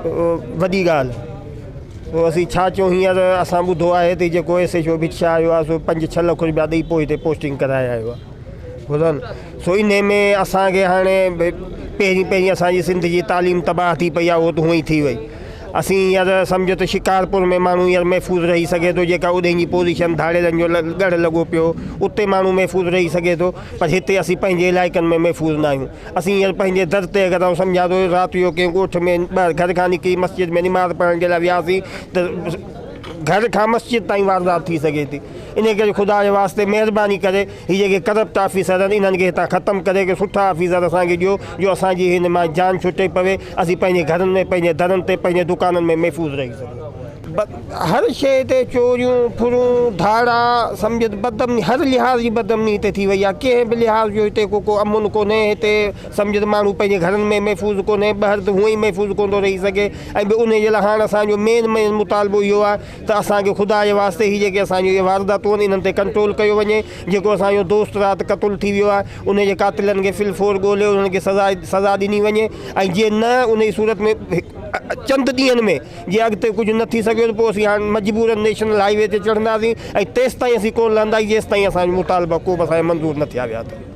وڏي ڳالهه. سو اسين ڇا چئون هينئر اسان ٻڌو آهي ته جيڪو S H O Bhit Shah آيو آهي سو پنج ڇهه لک روپيا ڏئي پوء هتي پوسٽنگ ڪرائي آيو آهي ٻڌو نه سو انهي ۾ اسان کي هاڻي پهرين پهرين اسان جي سنڌ جي تعليم تباهه ٿي پئي آهي اهو ته هونئن ئي ٿي وئي اسين هينئر سمجهو ته شڪارپور ۾ ماڻهو هينئر محفوظ رهي سگهي ٿو جيڪا اڏهين جي پوزيشن ڌاڙيلن جو ڳڙهه لڳو پيو اتي ماڻهو محفوظ رهي سگهي ٿو پر هتي اسين پنهنجي علائقن ۾ محفوظ نه آهيون اسين هينئر پنهنجي در تي اگر آئون سمجهان ٿو رات جو ڪنهن ڳوٺ ۾ ٻاهر گهر کان نڪري مسجد ۾ نماز پڙهڻ جي لاء وياسين ته گهر کان مسجد تائين واردات ٿي سگهي ٿي انهي ڪري خدا جي واسطي مهرباني ڪري هي جيڪي ڪرپٽ آفيسر آهن انهن کي هتان ختم ڪري ڪي سٺا آفيسر اسان کي ڏيو جو اسان جي هن مان جان ڇٽي پوي اسين پنهنجي گهرن ۾ پنهنجي درن تي پنهنجي دڪانن ۾ محفوظ رهي سگهون. هر شيء تي چوريون، ڦرون، ڌاڙا، سمجهه ته بدامني هر لحاظ جي بدامني هتي ٿي وئي آهي. ڪنهن به لحاظ جو هتي ڪو ڪو امن ڪونهي. هتي سمجهه ته ماڻهو پنهنجي گهرن ۾ محفوظ ڪونهي. ٻهر ته هونئن ئي محفوظ ڪونه ٿو رهي سگهي ۽ ٻيو انهي جي لاء هاڻ اسان جو مين مين مطالبو اهو آهي ته اسان کي خدا جي واسطي هي جيڪي اسان جون اهي وارداتون آهن انهن تي ڪنٽرول ڪيو وڃي. جيڪو اسان جو دوست رات قتل ٿي ويو آهي انهي جي قاتلن کي في الفور ڳولي انهن کي سزا سزا ڏني وڃي ۽ جي نه انهي صورت ۾ چند ڏينهن ۾ جي اڳتي ڪجهه نه ٿي سگهيو ته پوء اسين هاڻ مجبورن نيشنل هاء وي تي چڙهنداسين ۽ تيستائين اسين ڪونه لهنداسين جيستائين اسان جو مطالبا ڪو به اسان جا منظور نه ٿيا ويا ته.